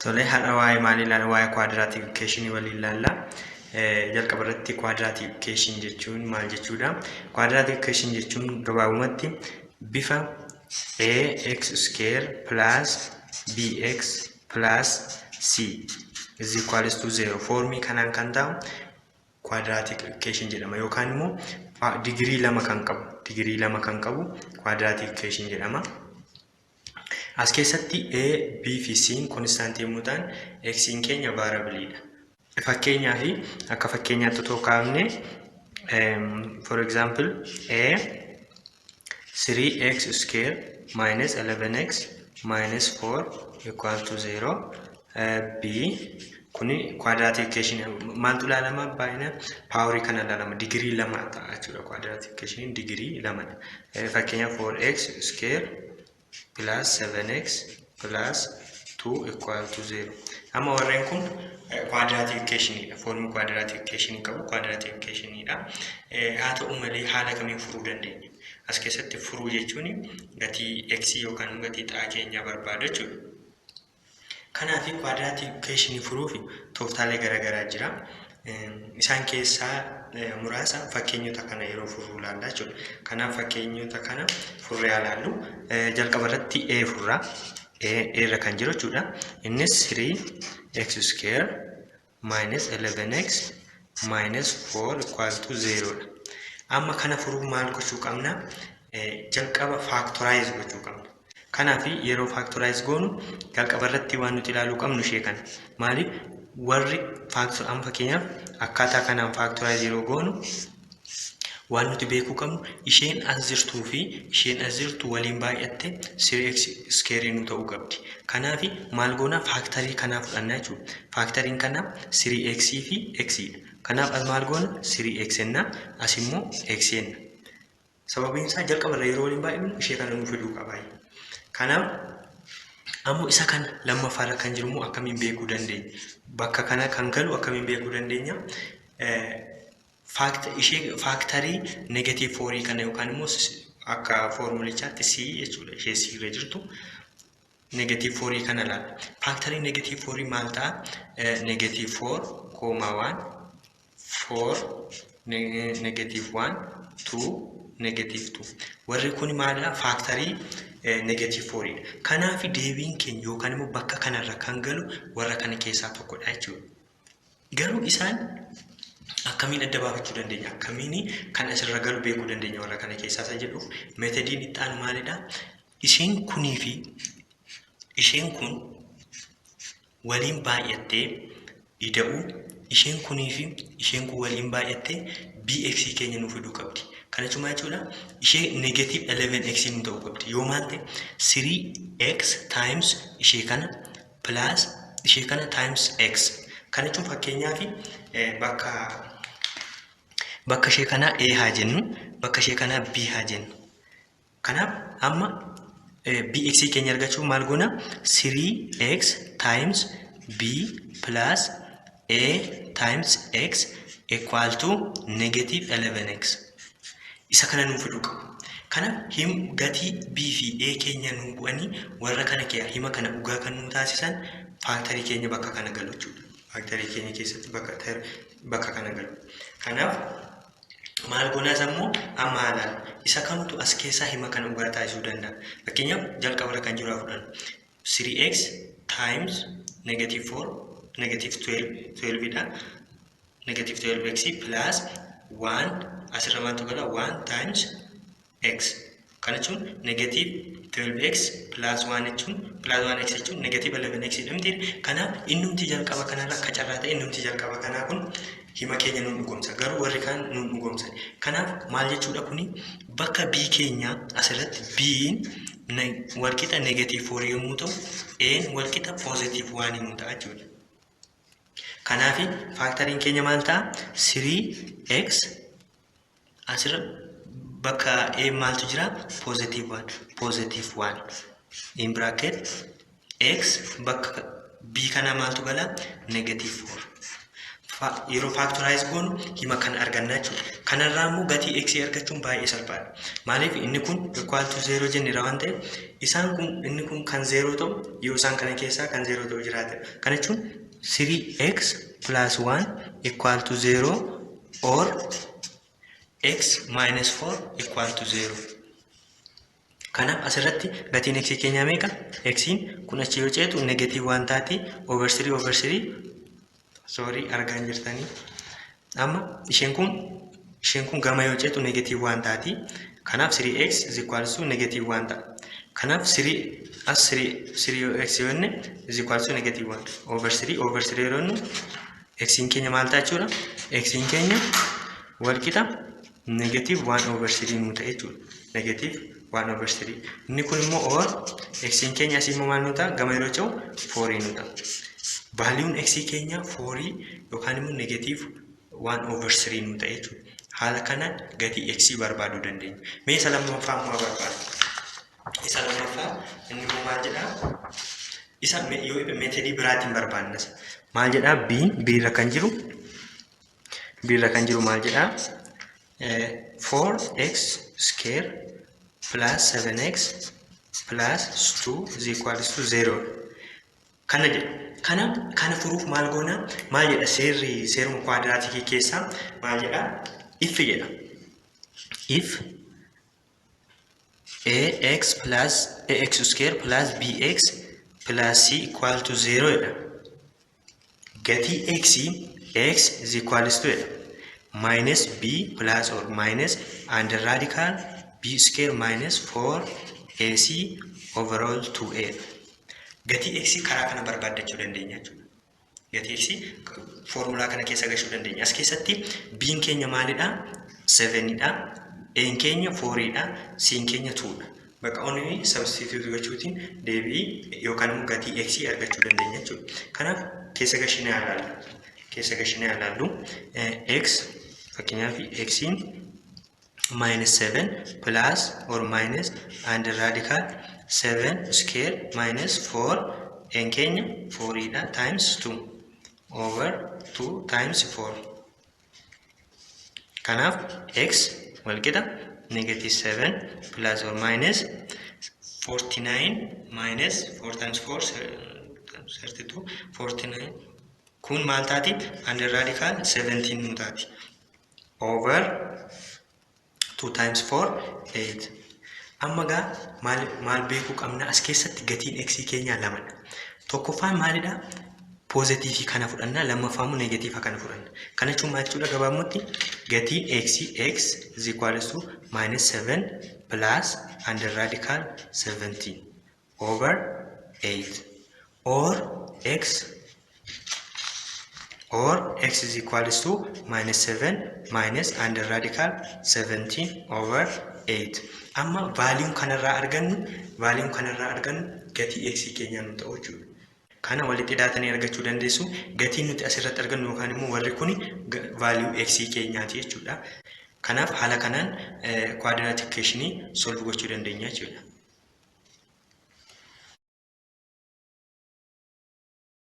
Tole, har'a waa'ee maalii ilaalla? Waa'ee quadratic equation waliin ilaalla. Jalqaba irratti quadratic equation jechuun maal jechuudha? Quadratic equation jechuun gabaabumatti bifa ax square plus bx plus c is equals to 0 foormii kanaan kan ta'u quadratic equation jedhama, yookaan immoo digirii 2 kan qabu quadratic equation jedhama. As keessatti A, B fi C constantii yommuu ta'an, X keenya variableiidha. Fakkeenyaaf, akka fakkeenyaatti otoo kaafne, for example, A 3x square minus 11x minus 4 equal to 0. B kuni quadratic equation maaltu ilaalama? Baay'ina powerii kana ilaalama. Digirii 2 ta'a jechuudha. Quadratic equation digirii 2dha. Fakkeenyaaf, 4x square plus 7x plus 2 equal to 0. Amma warreen kun quadratic equationidha. Foormii quadratic equation qabu, quadratic equationidha. Haa ta'u malee, haala kamiin furuu dandeenya? As keessatti furuu jechuun gatii x yookaan gatii x keenyaa barbaadu jechuudha. Kanaaf quadratic equation furuuf tooftaalee garaagaraa jira. Isaan keessaa muraasa fakkeenyota kana yeroo furuu ilaalla jechuudha. Kanaaf fakkeenyota kana furree ilaallu. Jalqaba irratti A furraa. A irra kan jiru jechuudha. Innis 3x square minus 11x minus 4 equal to 0 dha. Amma kana furuuf maal gochuu qabna? Jalqaba factorize gochuu qabna. Kanaaf yeroo factorize goonu jalqaba irratti waan nuti ilaaluu qabnu ishee kana. Maaliif? Warri amma fakkeenyaaf akkaataa kanaan factorize yeroo goonu, waan nuti beekuu qabnu, isheen as jirtuu fi isheen as jirtu waliin baay'atte 3x square nu ta'uu qabdi. Kanaaf maal goona? Factorii kanaa fudhannaa jechuudha. Factoriin kana 3x fi x dha. Kanaaf as maal goona? 3x enna, as immoo x enna. Sababiin isaa jalqaba irra yeroo waliin baay'ifnu ishee kana nu fiduu qaba. Kanaaf ammoo isa kana lammaffaarra kan jiru immoo akkamiin beekuu dandeenya? Bakka kana kan galu akkamiin beekuu dandeenya? Ishee factorii negative fourii kana yookaan immoo akka foormulichaatti C jechuudha. Ishee C irra jirtu negative fourii kana ilaalla. Factorii negative fourii maal ta'a? Negative four comma one four negative one two negative two. Warri kun maalidha? Factorii negative fouriidha. Kanaaf deebiin keenya yookaan immoo bakka kanarra kan galu warra kana keessaa tokkodha jechuudha. Garuu isaan akkamiin adda baafachuu dandeenya? Akkamiin kan asirra galu beekuu dandeenya warra kana keessaa isa jedhuuf, methodiin itti aanu maalidha? Isheen kunii fi isheen kun waliin baay'attee ida'uu isheen kunii fi isheen kun waliin baay'attee bx keenya nu fiduu qabdi. Kana jechuun maal jechuudha? Ishee negative 11x nu ta'uu qabdi. Yoo maal ta'e? 3x times ishee kana plus ishee kana times x. Kana jechuun fakkeenyaaf bakka ishee kanaa a haa jennu, bakka ishee kanaa b haa jennu. Kanaaf amma bx keenya argachuuf maal goona? 3x times b plus a times x equal to negative 11x. Isa kana nuu fiduu qabu. Kanaaf him gatii b fi a keenya nuu bu'anii warra kana kee hima kana dhugaa kan nuu taasisan factorii keenya bakka kana galu jechuudha. Factorii keenya keessatti bakka kana galu. Kanaaf maal goonaas ammoo amma haalaan isa kamtu as keessaa hima kana dhugaa taasisuu danda'a? Fakkeenyaaf, jalqabarra kan jiru haa fudhannu. 3x times negative 4 negative 12 12 dha. Negative 12x plus 1, asirra maaltu gala? 1 times x. Kana jechuun negative 12x plus 1 jechuun, plus 1x jechuun negative 11x jedhamti. Kanaaf innumti jalqaba kanarra akka carraa ta'e innumti jalqaba kanaa kun hima keenya nuun dhugoomsa. Garuu warri kaan nuun dhugoomsan. Kanaaf maal jechuudha kuni? Bakka b keenya asirratti b'n walqixa negative 4 yommuu ta'u, a'n walqixa positive 1 yommuu ta'a jechuudha. Kanaaf factoriin keenya maal ta'a? 3x, asirra bakka a maaltu jira? Positive 1, positive 1 in bracket x, bakka b kana maaltu gala? Negative 4. Yeroo factorize goonu hima kana arganna jechuudha. Kanarraa immoo gatii x argachuun baay'ee salphaadha. Maaliif? Inni kun equal to 0 jennera waan ta'eef, isaan kun, inni kun kan 0 ta'u yoo isaan kana keessaa kan 0 ta'u jiraate. Kana jechuun 3x plus 1 equal to 0 or x minus 4 equal to 0. Kanaaf asirratti gatiin x keenyaa meeqa? X'n kun achi yoo ceetu negative waan taati, over 3 over 3. Sorry, argaa hin jirtanii. Amma isheen kun gama yoo ceetu negative waan taati. Kanaaf 3x is equal to negative 1 ta'a. Kanaaf 3 as 3 3 x yoo jenne is equal to negative 1 over 3 over 3 yeroo jennu, x'n keenya maal ta'a jechuudha? X'n keenya wal qixa negative 1 over 3 nuu ta'e jechuudha. Negative 1 over 3. Inni kun immoo or x'n keenya asii immoo maal nuu ta'a? Gama yeroo ce'u 4 nuu ta'a. Valueun x keenya 4 yookaan immoo negative 1 over 3 nuu ta'e jechuudha. Haala kanaan gatii x barbaaduu dandeenya. Mee isa lammaffaa immoo barbaadu. Isa lammaffaa inni immoo maal jedhaa? Isa yoo methodii biraatiin barbaannas. Maal jedhaa? B irra kan jiru maal jedhaa? 4x square plus 7x plus 2 is equals to 0. Kana jedha. Kana furuuf maal goona? Maal jedha seerri, seeruma quadraticii keessaa maal jedha? If jedha. If ax plus ax square plus bx plus c equal to 0 jedha. Gatii x, x is equals to jedha, minus b plus or minus under radical b square minus 4 ac over all 2a. Gatii x karaa kana barbaaddachuu dandeenya jechuudha. Gatii x foormulaa kana keessa galchuu dandeenya. As keessatti b'n keenya maalidha? 7 dha. A'n keenya 4 dha. C'n keenya 2 dha. Bakka only substitute gochuutiin deebii yookaan immoo gatii x argachuu dandeenya jechuudha. Kanaaf keessa gashinee haa ilaallu. Keessa gashinee haa ilaallu. X, fakkeenyaaf, x'n minus 7 plus or minus under radical 7 square minus 4, n keenya 4 dha, times 2 over 2 times 4. Kanaaf x walqixa negative 7 plus or minus 49 minus 4 times 4, 32, 49. Kun maal taati? Under radical 17 nu taati, over 2 times 4, 8. Amma gaa maal maal beekuu qabna? As keessatti gatiin x keenyaa lamadha. Tokkoffaan maalidha? Positiveii kana fudhanna, lammaffaa immoo negative kana fudhanna. Kana jechuun maal jechuudha? Gabaabumatti gatiin x, x is equals to minus 7 plus under radical 17 over 8 or x is equals to minus 7 minus under radical 17 over 8. Amma valueun kanarraa argannu gatii x keenyaa nu ta'u jechuudha. Kana walitti hidhaatanii argachuu dandeessu. Gatiin nuti asirratti argannu yookaan immoo warri kun value x keenyaati jechuudha. Kanaaf haala kanaan quadratic equationii solve gochuu dandeenya jechuudha.